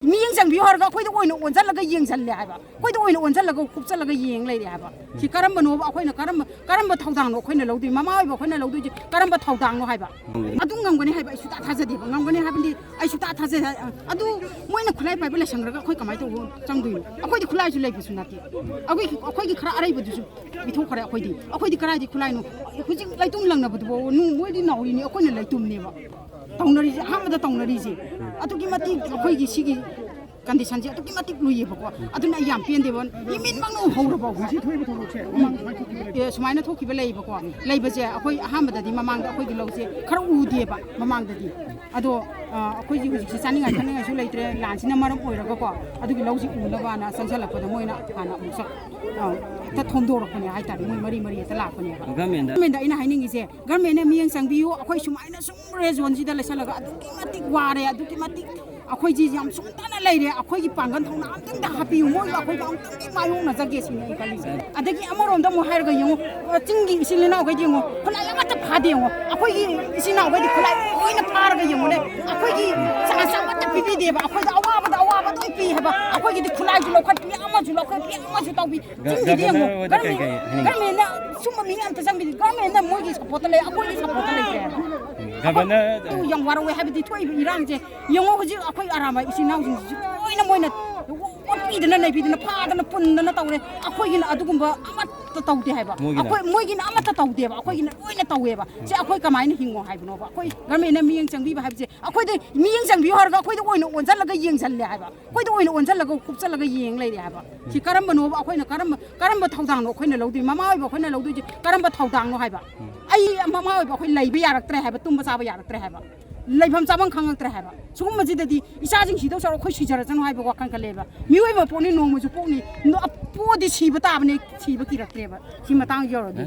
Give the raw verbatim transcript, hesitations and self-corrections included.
ꯃꯤꯠꯌꯦꯡ ꯆꯪꯕꯤꯌꯨ ꯍꯥꯏꯔꯒ ꯑꯩꯈꯣꯏꯗ ꯑꯣꯏꯅ ꯑꯣꯟꯁꯤꯜꯂꯒ ꯌꯦꯡꯁꯤꯜꯂꯦ ꯍꯥꯏꯕ, ꯑꯩꯈꯣꯏꯗ ꯑꯣꯏꯅ ꯑꯣꯟꯁꯤꯜꯂꯒ ꯀꯨꯞꯁꯜꯂꯒ ꯌꯦꯡ ꯂꯩꯔꯦ ꯍꯥꯏꯕ꯫ ꯁꯤ ꯀꯔꯝꯕꯅꯣꯕ? ꯑꯩꯈꯣꯏꯅ ꯀꯔꯝꯕ, ꯀꯔꯝꯕ ꯊꯧꯗꯥꯡꯅꯣ ꯑꯩꯈꯣꯏꯅ ꯂꯧꯗꯣꯏ? ꯃꯃꯥ ꯑꯣꯏꯕ ꯑꯩꯈꯣꯏꯅ ꯂꯧꯗꯣꯏꯁꯦ ꯀꯔꯝꯕ ꯊꯧꯗꯥꯡꯅꯣ ꯍꯥꯏꯕ? ꯑꯗꯨ ꯉꯝꯒꯅꯤ ꯍꯥꯏꯕ ꯑꯩ ꯁꯨꯡꯊꯥ ꯊꯥꯖꯗꯦꯕ꯫ ꯉꯝꯒꯅꯤ ꯍꯥꯏꯕꯗꯤ ꯑꯩ ꯁꯨꯡꯊꯥ ꯊꯥꯖꯗꯦ꯫ ꯑꯗꯨ ꯃꯣꯏꯅ ꯈꯨꯠꯂꯥꯏ ꯄꯥꯏꯕ ꯂꯩꯁꯟꯈ꯭ꯔꯒ ꯑꯩꯈꯣꯏ ꯀꯃꯥꯏꯅ ꯇꯧꯕ ꯆꯪꯗꯣꯏꯅꯣ? ꯑꯩꯈꯣꯏꯗꯤ ꯈꯨꯠꯂꯥꯏꯁꯨ ꯂꯩꯕꯁꯨ ꯅꯠꯇꯦ꯫ ꯑꯩꯈꯣꯏꯒꯤ, ꯑꯩꯈꯣꯏꯒꯤ ꯈꯔ ꯑꯔꯩꯕꯗꯨꯁꯨ ꯄꯤꯊꯣꯛꯈ꯭ꯔꯦ꯫ ꯑꯩꯈꯣꯏꯗꯤ, ꯑꯩꯈꯣꯏꯗꯤ ꯀꯗꯥꯏꯗꯤ ꯈꯨꯠꯂꯥꯏꯅꯣ? ꯍꯧꯖꯤꯛ ꯂꯩꯇꯨꯝ ꯂꯪꯅꯕꯗꯨꯐꯥꯎ ꯅꯨ-, ꯃꯣꯏꯗꯤ ꯅꯥꯎꯔꯤꯅꯤ, ꯑꯩꯈꯣꯏꯅ ꯂꯩꯇꯨꯝꯅꯦꯕ ꯇꯧꯅꯔꯤꯁꯦ꯫ ꯑꯍꯥꯟꯕꯗ ꯇꯧꯅꯔꯤꯁꯦ ꯑꯗꯨꯛꯀꯤ ꯃꯇꯤꯛ ꯑꯩꯈꯣꯏꯒꯤ ꯁꯤꯒꯤ ꯀꯟꯗꯤꯁꯟꯁꯦ ꯑꯗꯨꯛꯀꯤ ꯃꯇꯤꯛ ꯂꯨꯏꯌꯦꯕꯀꯣ꯫ ꯑꯗꯨꯅ ꯑꯩ ꯌꯥꯝ ꯄꯦꯟꯗꯦꯕ꯫ ꯏꯃꯤꯠꯃꯛꯅ ꯎꯍꯧꯔꯕ ꯉꯁꯤ ꯊꯣꯛꯏꯕ ꯊꯧꯗꯣꯛꯁꯦ ꯃꯃꯥꯡ ꯁꯨꯃꯥꯏꯅ ꯊꯣꯛꯈꯤꯕ? ꯑꯦ, ꯁꯨꯃꯥꯏꯅ ꯊꯣꯛꯈꯤꯕ ꯂꯩꯌꯦꯕꯀꯣ꯫ ꯂꯩꯕꯁꯦ ꯑꯩꯈꯣꯏ ꯑꯍꯥꯟꯕꯗꯗꯤ ꯃꯃꯥꯡꯗ ꯑꯩꯈꯣꯏꯒꯤ ꯂꯧꯁꯦ ꯈꯔ ꯎꯗꯦꯕ ꯃꯃꯥꯡꯗꯗꯤ꯫ ꯑꯗꯣ, ꯑ, ꯑꯩꯈꯣꯏꯒꯤ ꯍꯧꯖꯤꯛꯁꯦ ꯆꯥꯅꯤꯡꯉꯥꯏ ꯊꯛꯅꯤꯡꯉꯥꯏꯁꯨ ꯂꯩꯇ꯭ꯔꯦ, ꯂꯥꯟꯁꯤꯅ ꯃꯔꯝ ꯑꯣꯏꯔꯒꯀꯣ꯫ ꯑꯗꯨꯒꯤ ꯂꯧꯁꯤ ꯎꯅꯕꯅ ꯆꯪꯁꯜꯂꯛꯄꯗ ꯃꯣꯏꯅ ꯍꯥꯟꯅ ꯑꯃꯨꯛ ꯆꯠ-, ꯑ, ꯍꯦꯛꯇ ꯊꯣꯝꯗꯣꯔꯛꯄꯅꯦ ꯍꯥꯏꯇꯥꯔꯦ꯫ ꯃꯣꯏ ꯃꯔꯤ ꯃꯔꯤ ꯍꯦꯛꯇ ꯂꯥꯛꯄꯅꯦꯕ꯫ ꯒꯚꯔꯟꯃꯦꯟꯗ꯫ ꯒꯚꯔꯟꯃꯦꯟꯗ ꯑꯩꯅ ꯍꯥꯏꯅꯤꯡꯉꯤꯁꯦ, ꯒꯚꯔꯟꯃꯦꯟꯅ ꯃꯤꯠꯌꯦꯡ ꯆꯪꯕꯤꯌꯨ꯫ ꯑꯩꯈꯣꯏ ꯁꯨꯃꯥꯏꯅ ꯁꯨꯝ ꯔꯦ ꯖꯣꯟꯁꯤꯗ ꯂꯩꯁꯜꯂꯒ ꯑꯗꯨꯛꯀꯤ ꯃꯇꯤꯛ ꯋꯥꯔꯦ, ꯑꯗꯨꯛꯀꯤ ꯃꯇꯤꯛ ꯑꯩꯈꯣꯏꯁꯤ ꯌꯥꯝ ꯁꯨꯝꯇꯅ ꯂꯩꯔꯦ꯫ ꯑꯩꯈꯣꯏꯒꯤ ꯄꯥꯡꯒꯜ ꯊꯧꯅꯥ ꯑꯝꯇꯪꯗ ꯍꯥꯞꯄꯤꯌꯨ, ꯃꯣꯏꯒ ꯑꯩꯈꯣꯏꯒ ꯑꯝꯇꯪꯗꯤ ꯃꯥꯌꯣꯛꯅꯖꯒꯦ ꯁꯤꯅꯤ ꯑꯩ ꯈꯜꯂꯤꯁꯦ꯫ ꯑꯗꯒꯤ ꯑꯃꯔꯣꯝꯗ ꯑꯃꯨꯛ ꯍꯥꯏꯔꯒ ꯌꯦꯡꯉꯨ, ꯑ, ꯆꯤꯡꯒꯤ ꯏꯆꯤꯜ ꯏꯅꯥꯎꯈꯩꯗꯤ ꯌꯦꯡꯉꯨ, ꯈꯨꯠꯂꯥꯏ ꯑꯃꯠꯇ ꯐꯥꯗꯦ ꯌꯦꯡꯉꯨ꯫ ꯑꯩꯈꯣꯏꯒꯤ ꯏꯆꯤꯜ ꯏꯅꯥꯎꯈꯩꯗꯤ ꯈꯨꯠꯂꯥꯏ ꯂꯣꯏꯅ ꯐꯥꯔꯒ ꯌꯦꯡꯉꯨꯅꯦ꯫ ꯑꯩꯈꯣꯏꯒꯤ ꯆꯥ ꯆꯥ ꯑꯃꯠꯇ ꯄꯤꯕꯤꯗꯦꯕ꯫ ꯑꯩꯈꯣꯏꯗ ꯑꯋꯥꯕꯗ ꯑꯋꯥꯕ ꯑꯗꯨꯝ ꯄꯤ ꯍꯥꯏꯕ꯫ ꯑꯩꯈꯣꯏꯒꯤꯗꯤ ꯈꯨꯠꯂꯥꯏꯁꯨ ꯂꯧꯈꯠꯄꯤ, ꯑꯃꯁꯨ ꯂꯧꯈꯠꯄꯤ, ꯑꯃꯁꯨ ꯇꯧꯕꯤ꯫ ꯒ-, ꯆꯤꯡꯒꯤꯗꯤ ꯌꯦꯡꯉꯨ, ꯒꯚꯔꯟꯃꯦꯟ-, ꯒꯚꯔꯟꯃꯦꯟꯅ ꯁꯨꯝꯕ ꯃꯤ ꯑꯝꯇ ꯆꯪꯕꯤꯗꯦ꯫ ꯒꯚꯔꯟꯃꯦꯟꯅ ꯃꯣꯏꯒꯤ ꯁꯞꯄꯣꯔꯠꯇ ꯂꯩ, ꯑꯩꯈꯣꯏꯒꯤ ꯁꯞꯄꯣꯔꯠꯇ ꯂꯩꯇꯦ ꯍꯥꯏꯕ꯫ ꯒꯚꯔꯟꯃꯦꯟ ꯑꯗꯨ ꯌꯥꯝ ꯋꯥꯔꯧꯋꯦ ꯍꯥꯏꯕꯗꯤ ꯊꯣꯛꯏꯕ ꯏꯔꯥꯡꯁꯦ ꯌꯦꯡꯉꯣ꯫ ꯍꯧꯖꯤꯛ ꯑꯩꯈꯣꯏ ꯑꯔꯥꯝꯕꯥꯏ ꯏꯆꯤꯜ ꯏꯅꯥꯎꯁꯤꯡꯁꯤꯁꯨ ꯂꯣꯏꯅ ꯃꯣꯏꯅ ꯑꯣꯠꯄꯤꯗꯅ, ꯅꯩꯕꯤꯗꯅ, ꯐꯥꯗꯅ, ꯄꯨꯟꯗꯅ ꯇꯧꯔꯦ꯫ ꯑꯩꯈꯣꯏꯒꯤꯅ ꯑꯗꯨꯒꯨꯝꯕ ꯑꯃꯠꯇ ꯇꯧꯗꯦ ꯍꯥꯏꯕ꯫ ꯃꯣꯏꯒꯤꯅ? ꯑꯩꯈꯣꯏ, ꯃꯣꯏꯒꯤꯅ ꯑꯃꯠꯇ ꯇꯧꯗꯦꯕ, ꯑꯩꯈꯣꯏꯒꯤꯅ ꯂꯣꯏꯅ ꯇꯧꯋꯦꯕ꯫ ꯁꯤ ꯑꯩꯈꯣꯏ ꯀꯃꯥꯏꯅ ꯍꯤꯡꯉꯣ ꯍꯥꯏꯕꯅꯣꯕ? ꯑꯩꯈꯣꯏ ꯒꯚꯔꯟꯃꯦꯟꯅ ꯃꯤꯠꯌꯦꯡ ꯆꯪꯕꯤꯕ ꯍꯥꯏꯕꯁꯦ, ꯑꯩꯈꯣꯏꯗ ꯃꯤꯠꯌꯦꯡ ꯆꯪꯕꯤꯌꯨ ꯍꯥꯏꯔꯒ ꯑꯩꯈꯣꯏꯗ ꯑꯣꯏꯅ ꯑꯣꯟꯁꯤꯜꯂꯒ ꯌꯦꯡꯁꯤꯜꯂꯦ ꯍꯥꯏꯕ, ꯑꯩꯈꯣꯏꯗ ꯑꯣꯏꯅ ꯑꯣꯟꯁꯤꯜꯂꯒ ꯀꯨꯞꯁꯜꯂꯒ ꯌꯦꯡ ꯂꯩꯔꯦ ꯍꯥꯏꯕ꯫ ꯁꯤ ꯀꯔꯝꯕꯅꯣꯕ? ꯑꯩꯈꯣꯏꯅ ꯀꯔꯝꯕ, ꯀꯔꯝꯕ ꯊꯧꯗꯥꯡꯅꯣ ꯑꯩꯈꯣꯏꯅ ꯂꯧꯗꯣꯏ? ꯃꯃꯥ ꯑꯣꯏꯕ ꯑꯩꯈꯣꯏꯅ ꯂꯧꯗꯣꯏꯁꯦ ꯀꯔꯝꯕ ꯊꯧꯗꯥꯡꯅꯣ ꯍꯥꯏꯕ? ꯑꯩ ꯃꯃꯥ ꯑꯣꯏꯕ ꯑꯩꯈꯣꯏ ꯂꯩꯕ ꯌꯥꯔꯛꯇ꯭ꯔꯦ ꯍꯥꯏꯕ, ꯇꯨꯝꯕ ꯆꯥꯕ ꯌꯥꯔꯛꯇ꯭ꯔꯦ ꯍꯥꯏꯕ, ꯂꯩꯐꯝ ꯆꯥꯐꯝ ꯈꯪꯉꯛꯇ꯭ꯔꯦ ꯍꯥꯏꯕ꯫ ꯁꯤꯒꯨꯝꯕꯁꯤꯗꯗꯤ ꯏꯆꯥꯁꯤꯡ ꯁꯤꯗꯧ ꯁꯔꯨꯛ ꯑꯩꯈꯣꯏ ꯁꯤꯖꯔꯁꯅꯨ ꯍꯥꯏꯕ ꯋꯥꯈꯜ ꯈꯜꯂꯦꯕ꯫ ꯃꯤꯑꯣꯏꯕ ꯄꯣꯛꯅꯤ, ꯅꯣꯡꯃꯁꯨ ꯄꯣꯛꯅꯤ, ꯅꯣ-, ꯄꯣꯛꯑꯗꯤ ꯁꯤꯕ ꯇꯥꯕꯅꯦ, ꯁꯤꯕ ꯀꯤꯔꯛꯇ꯭ꯔꯦꯕ꯫ ꯁꯤ ꯃꯇꯥꯡ ꯌꯧꯔꯗꯤ꯫